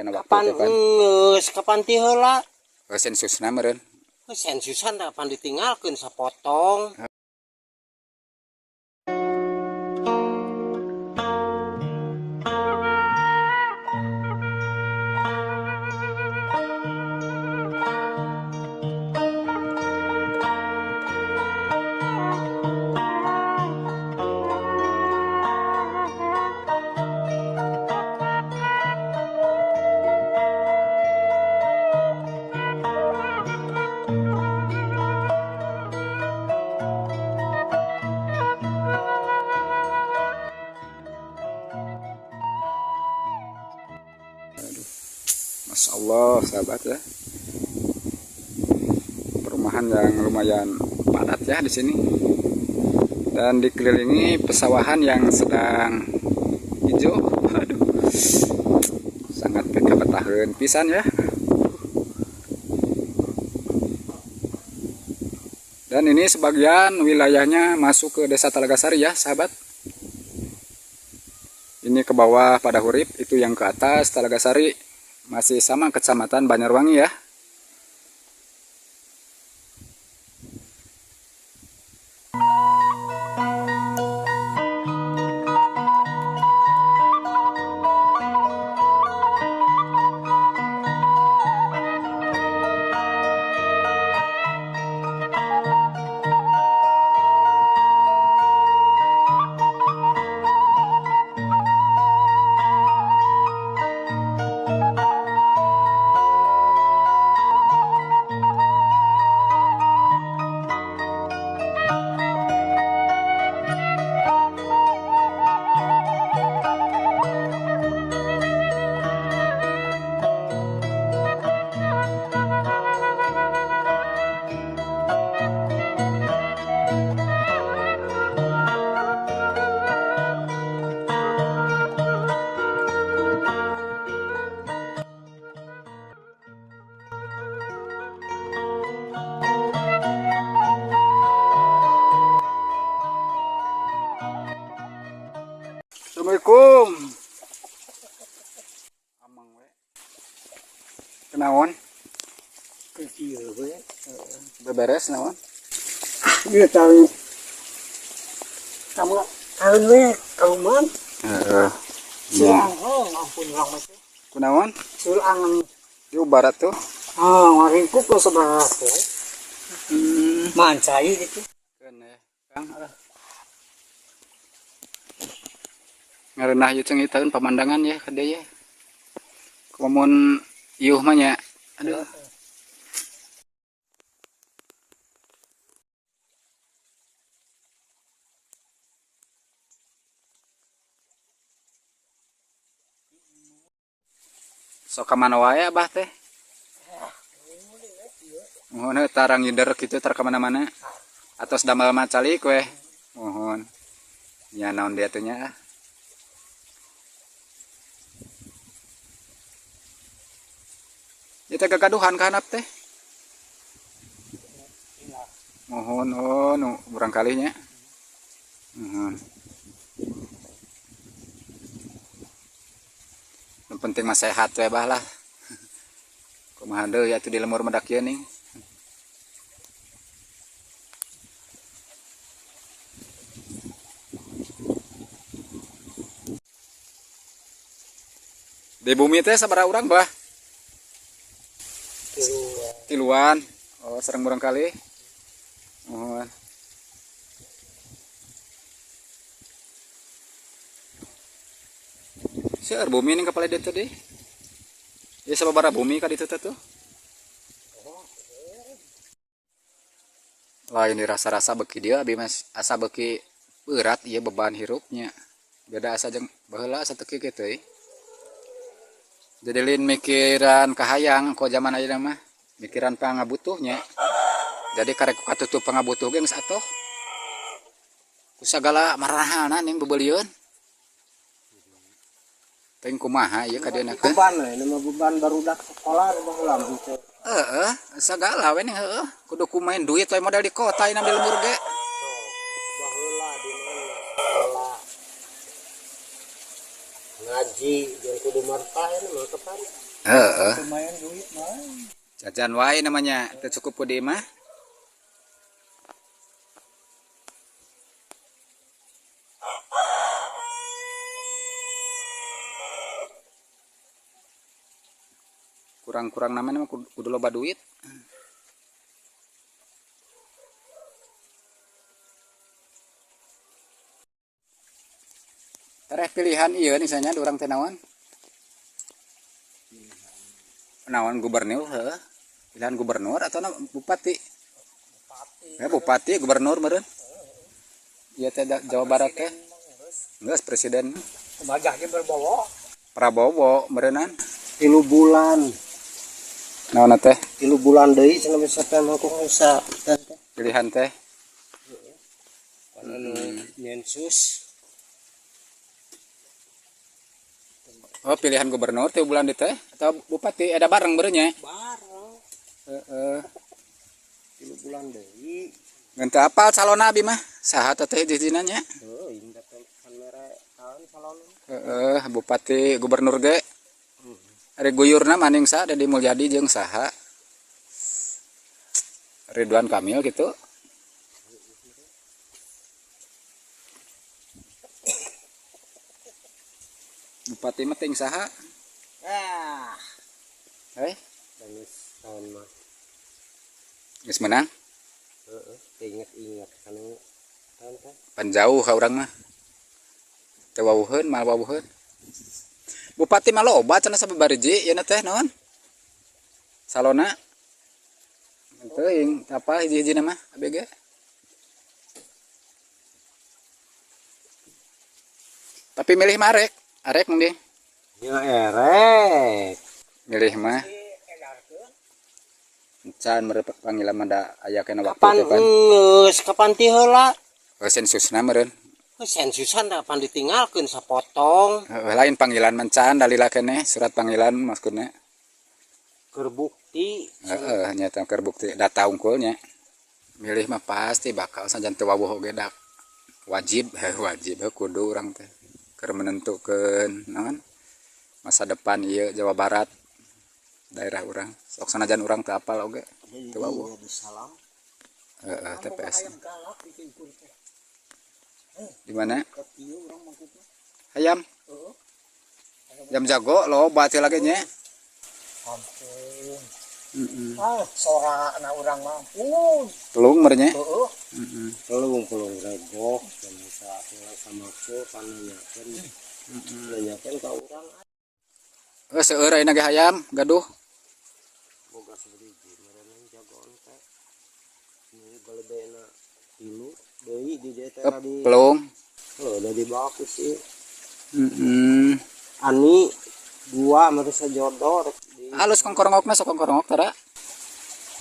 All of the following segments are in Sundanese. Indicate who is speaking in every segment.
Speaker 1: Kapan geus kapan ti heula?
Speaker 2: Sensusna meureun.
Speaker 1: Sensusan kapan ditinggalkeun sapotong.
Speaker 2: Masya Allah sahabat ya, perumahan yang lumayan padat ya di sini, dan dikelilingi pesawahan yang sedang hijau. Aduh, sangat kebetahan pisan ya. Dan ini sebagian wilayahnya masuk ke Desa Talagasari ya sahabat. Ini ke bawah pada Hurip, itu yang ke atas Talagasari, masih sama Kecamatan Banjarwangi ya. Assalamualaikum. Amang we. Kenaon?
Speaker 1: Kecil we.
Speaker 2: Beberes naon?
Speaker 1: Ieu tahu. Kamu tahun we kauman.
Speaker 2: Heeh.
Speaker 1: Sulang oh, ampun urang mah.
Speaker 2: Kunaon?
Speaker 1: Sulang.
Speaker 2: Di barat tuh.
Speaker 1: Ah, ngaringkuk lo seberapa we. Mancai gitu.
Speaker 2: Keun ya. Kang. Ngareunah ieu cenah tahun pemandangan ya ka dieu ya. Kumamun iuh mah nya. Aduh. Sok ka mana wae abah teh? Mohon heuh tarang ngider kitu tar ka mana-mana. Atos damel mah calik weh. Mohon. Nya naon dia teh nya. Ieu teh gagaduhan ka handap teh. Mohon oh nu urang kalih nya. Mohon. Nu penting mah sehat we bah lah. Kumaha deui atuh di lemur medak ieu ning. Di bumi teh sabaraha urang bah? Tiluan. Oh, sareng murang kali. Mohon. Seueur bumi ning kapala dieu teh. Ya sababaraha bumi ka ditu teh tuh? Lain dirasa-rasa beuki dieu abi mas asa beuki berat ieu beban hirupnya. Beda asa jeung baheula asa teu kieu teh. Jadi lain mikiran kahayang ko zaman ayeuna mah, mikiran pangabutuhnya. Jadi karek katutup pangabutuh ge geus atuh. Ku sagala marahalna ning bebelieun. Teuing kumaha ieu ka dieu na teh?
Speaker 1: Beban we, nama beban barudak sekolah baheula mah teh.
Speaker 2: Heeh, sagala we ning heueuh. Kudu kumain duit we model di kota ayeuna di lembur ge.
Speaker 1: Baheula di mana sekolah. Ngaji jeung kudu marta ieu mah kapan?
Speaker 2: Heeh.
Speaker 1: Lumayan duit mah.
Speaker 2: Jajan wae namanya, teu cukup ku di imah. Kurang-kurang namanya mah kudu loba duit. Tereh pilihan ieu misalnya urang teh naon? Naon gubernur heuh. Pilihan gubernur atau bupati?
Speaker 1: Bupati.
Speaker 2: Ya bupati, gubernur meureun. Ieu teh Jawa Barat teh. Geus presiden
Speaker 1: Kumaha ge berbawa.
Speaker 2: Prabowo meureunnan.
Speaker 1: 3 bulan.
Speaker 2: Naon teh?
Speaker 1: 3 bulan deui cenah bisa teh mangkuk bisa teh.
Speaker 2: Pilihan teh.
Speaker 1: Anu nyensus.
Speaker 2: Oh, pilihan gubernur 3 bulan deui teh atau bupati ada bareng meureun nya?
Speaker 1: Bareng.
Speaker 2: Heeh.
Speaker 1: 3 bulan deui.
Speaker 2: Ngan teu apal calonna abi mah. Saha teh teh hiji-hijina nya?
Speaker 1: Heuh, indah teh kan mere tahun calon.
Speaker 2: Heeh, bupati gubernur ge. Ari guyurna maning sa Deddy Mulyadi jeung saha? Ridwan Kamil gitu. Bupati mah ting saha?
Speaker 1: Ah.
Speaker 2: Hei,
Speaker 1: Geus tahun mah.
Speaker 2: Geus menang?
Speaker 1: Heeh, inget-inget kan tahun teh.
Speaker 2: Pan jauh ka urang mah. Teu wawuheun, mal wawuheun. Bupati mah loba cenah sababariji yeuna teh naon? Salona. Teuing, apa hiji-hijina mah ABG? Tapi milih mah arek, arek mending.
Speaker 1: Ya erek.
Speaker 2: Milih mah. Can mere panggilan mah da aya kena waktu
Speaker 1: Kapan
Speaker 2: teh pan.
Speaker 1: geus kapan ti heula?
Speaker 2: Oh, sensusna meureun.
Speaker 1: Sensusan kapan ditinggalkeun sapotong.
Speaker 2: Heeh, lain panggilan mencan dalila keneh surat panggilan maksudna.
Speaker 1: Keur bukti.
Speaker 2: Heeh, nyata keur bukti data unggulnya. Milih mah pasti bakal sajan teu wawuh oge dak. Wajib, heuh wajib heuh kudu urang teh. Keur menentukeun naon masa depan ieu Jawa Barat daerah urang. Sok sanajan urang teu apal oge teu wawuh.
Speaker 1: Salam.
Speaker 2: Heeh, TPS. Di mana? Ayam. Jam jago loba teh lagi nya.
Speaker 1: Ampun.
Speaker 2: Heeh.
Speaker 1: Ah, sora na urang mah ampun.
Speaker 2: Pelung merenya.
Speaker 1: Heeh.
Speaker 2: Heeh.
Speaker 1: Pelung-pelung regok dan bisa sama ku pananyakeun. Nanyakeun ka urang.
Speaker 2: Heuh, seueur ayeuna ge hayam gaduh.
Speaker 1: Boga sabiji meureun jagoan teh. Nu galedena 3 deui di dieu teh tadi.
Speaker 2: Pelung.
Speaker 1: Heuh, udah dibawa ku si
Speaker 2: Heeh.
Speaker 1: Ani 2 mah teh jodoh rek di
Speaker 2: Halus kongkorongokna sok kongkorongok tara.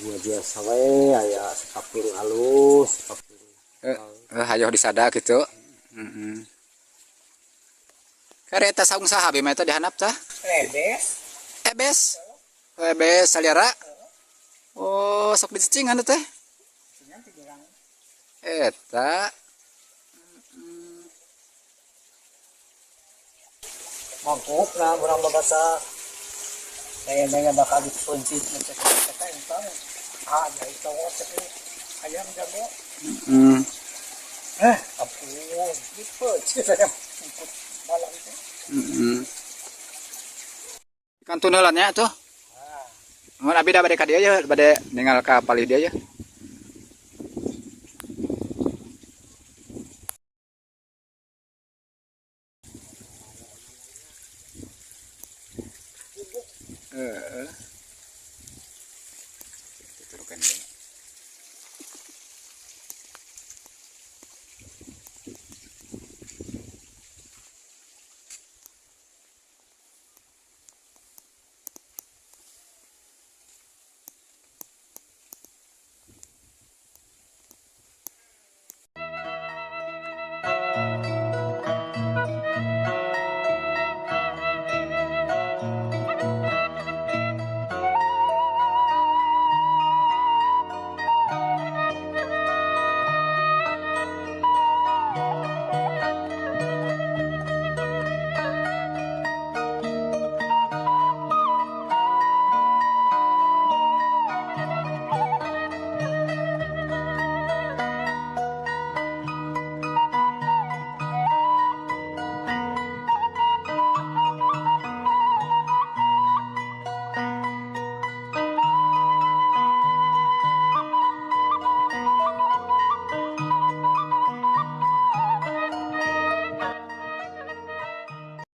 Speaker 1: Ya biasa we aya sakaping alus, sakaping.
Speaker 2: Heeh, hayoh disada gitu. Heeh. Kare eta saung saha be mah eta dihandap tah?
Speaker 1: Ebes.
Speaker 2: Ebes. Ebes saliara. Oh, sok dicicingan teh. Eta
Speaker 1: Mangkuk na urang babasa. Kaya bakal dipencit na cek entang. Ah, ya itu cek ayam jago.
Speaker 2: Heeh.
Speaker 1: Ampun, dipencit ayam mangkuk malam itu.
Speaker 2: Heeh. Kantun heula nya tuh. Mun abi da bade ka dieu ye, bade ningal ka palih dieu ye. Heeh.